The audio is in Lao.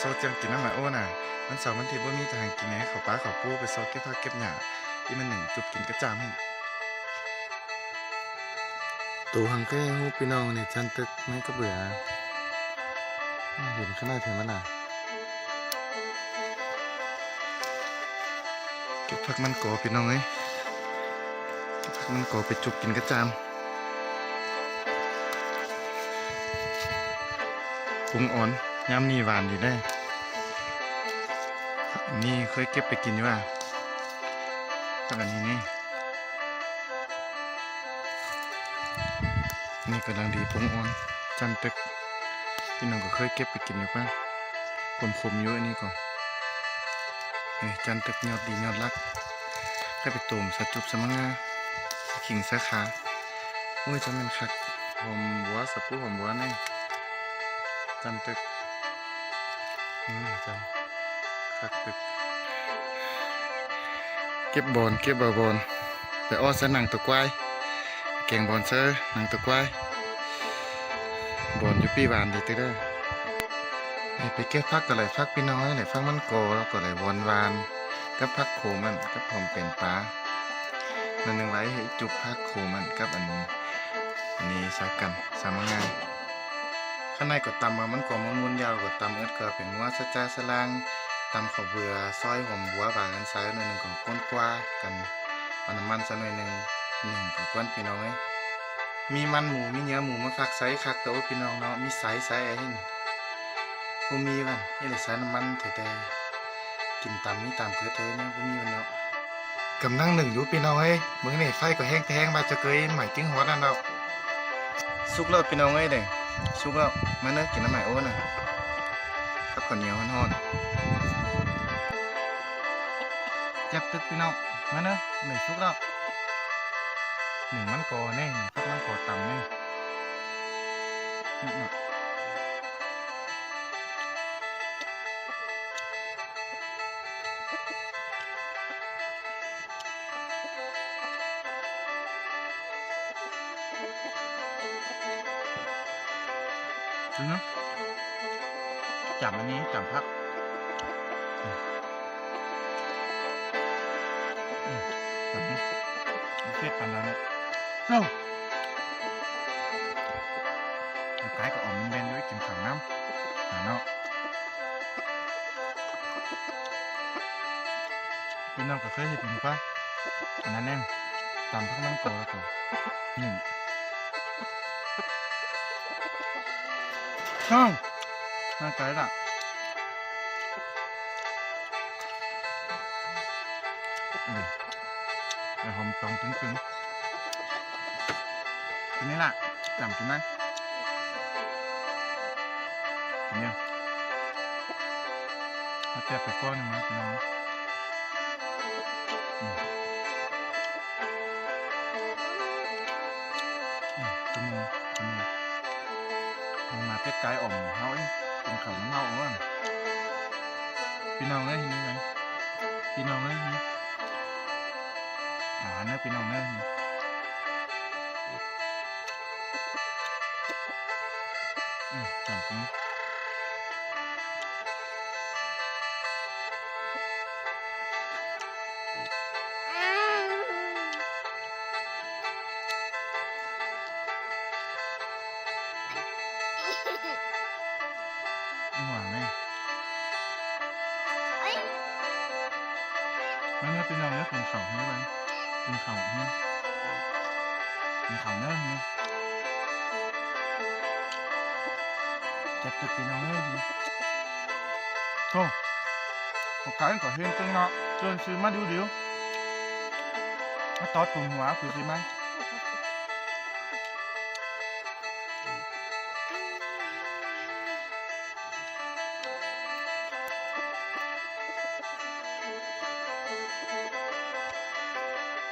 ເອົາຈັ່ງກິນນຳໝາໂອນະ. ວັນເສົາວັນອາທິດບໍ່ມີແຕ່ຫາກິນແດ່ ເຂົ້າປ່າເຂົ້າປູ ໄປຊອກເກັບຜັກເກັບຫຍ້າ ອີ່ມັນໜຶ່ງຈຸບກິນກະຈ້າມຫັ້ນ. ໂຕຫັ້ນກໍໃຫຍ່ໂພດພີ່ນ້ອງ ນີ້ຈັນຕຶກ ແມ່ນກະເບືອ ເຫັນຂະໜາດເຫັນມັນນະ. ເກັບຜັກມັນກໍພີ່ນ້ອງເອີຍ ເກັບຜັກມັນກໍໄປຈຸບກິນກະຈ້າມ. ປຸງອ່ອນ ຍາມນີ້ຫວານດີເດ້. ອັນນີ້ເຄີຍເກັບໄປກິນຢູ່ວ່າ ອັນນີ້ນີ້ ນີ້ກຳລັງດີ ປົງອ່ອນ ຈັນຕຶກ. ພີ່ນ້ອງກໍເຄີຍເກັບໄປກິນຢູ່ກວ່າ ຂົມໆຢູ່. ອັນນີ້ກໍ ນີ້ ຈັນຕຶກ ຍອດດີຍອດລັກ ໃຫ້ໄປຕົ້ມ ສະຈຸບ ສະມະງາ ສະຂີງ ສາຂາ. ໂອ້ຍ ຈັ່ງແມ່ນຄັກ ຫອມບົວ ສະປູ ຫອມບົວນີ້ ຈັນຕຶກ. ອືມ ຈັນ ຄັກຕຶກ. ເກັບບອນ ເກັບເອົາບອນ ໄປອອດໃສ່ໜັງຕົວກວາຍ ແກງບອນໃສ່ໜັງຕົວກວາຍ. ບອນຢູ່ປີຫວານດີເດີ. ໄປເກັບຜັກກໍໄດ້ຜັກພີ່ນ້ອງເອີຍ ໄດ້ຜັກມັນກໍ ແລ້ວກໍໄດ້ບອນຫວານ ກັບຜັກໂຂມຫັ້ນ ກັບຫອມແປ້ນປາ ໜ້ອຍໜຶ່ງໄວ້ ໃຫ້ຈຸບຜັກໂຂມຫັ້ນ ກັບອັນ ອັນນີ້ໃສ່ກັນ ສາມາງ່າຍ. ຂ້າງໃນກໍຕຳເອົາມັນກໍມາໝູນຢາວ ກໍຕຳເອີດ ກໍເປັນງົວ ສະຈາ ສະລ່າງ ຕຳເຂົ້າເບືອ ຊອຍຫອມບົວ ບາງອັນໃສ່ໜ້ອຍໜຶ່ງ ກໍກົ້ນກວາກັນ ເອົານ້ຳມັນໃສ່ໜ້ອຍໜຶ່ງ ໜຶ້ງກ່ອນພີ່ນ້ອງເອີຍ. ມີມັນໝູ ມີເນື້ອໝູມາຟັກໃສ່ຄັກໂຕພີ່ນ້ອງເນາະ ມີໄຊໃສ່ ເຫັນບໍ່ມີມັນ ເຮັດໃສ່ນ້ຳມັນແທ້ໆ ກິນຕຳມີຕຳເກີດແທ້ ແນວບໍ່ມີມັນເນາະ. ກຳລັງໜຶ້ງຢູ່ພີ່ນ້ອງເອີຍ ເບິ່ງນີ້ ໄຟກໍແຮງແທ້ ວ່າຈະເຄີຍໄໝ້ຈຶ່ງຮອດນັ້ນດອກ. ສຸກແລ້ວພີ່ນ້ອງເອີຍເດ້ ສຸກແລ້ວ ມາເດີ ກິນນຳໝາໂອນະ ກັບເຂົ້າໜຽວຮ້ອນໆ. ແຊບຕຶກພີ່ນ້ອງ ມາເດີ ໜຶ້ງສຸກແລ້ວ ໜຶ້ງມັນກໍແນ່ ໜຶ້ງຜັກມັນກໍຕຳແນ່. ອືຮຶ ຈ້ຳອັນນີ້ ຈ້ຳຜັກ ອືມ ອືມ ແຊບປານນັ້ນເນາະ. ເອົ້າ ກາຍກໍອອກແບນໆ ຢູ່ ກິນເຂົ້ານຳ ເນາະ. ພີ່ນ້ອງກໍເຄີຍເຮັດເປັນກວ່າ ອັນນັ້ນແນ່ ຕຳຜັກມັນກໍ ແລ້ວກໍໜຶ້ງ ເອົ້າ ຮ່າງກາຍລະ ອືມ ແລ້ວຫອມຕອງຕຶງໆ ທີນີ້ລະ ຈຳກິນນະ ນີ້ ເອົາແຈກໄປກ້ອນໜຶ່ງນະ ພີ່ນ້ອງ ອືມ ອືມ ຕົວໜຶ່ງ ຕົວໜຶ່ງ ມາເປັດກາຍອ່ອມເຮົາ ກິນເຂົ້ານຳເຮົາເອີຍ ພີ່ນ້ອງເອີຍ ນີ້ນະ ພີ່ນ້ອງເອີຍ ນີ້ ອ່າ ເດີ ພີ່ນ້ອງເດີ ນີ້ ອືມ ຫອມ ອືມ ຫວານເລີຍ ມາເດີພີ່ນ້ອງເດີ ກິນເຂົ້າເດີ ກິນເຂົ້າເດີ ກິນເຂົ້າເດີ ແຊບຕຶກພີ່ນ້ອງເອີຍ ໂທ້ ບໍ່ໄກກໍເຫັນເຖິງເນາະ ເຊີນຊື່ມາດູດິວ ມາຕອດຕຸ່ມຫົວຄືຊິມາ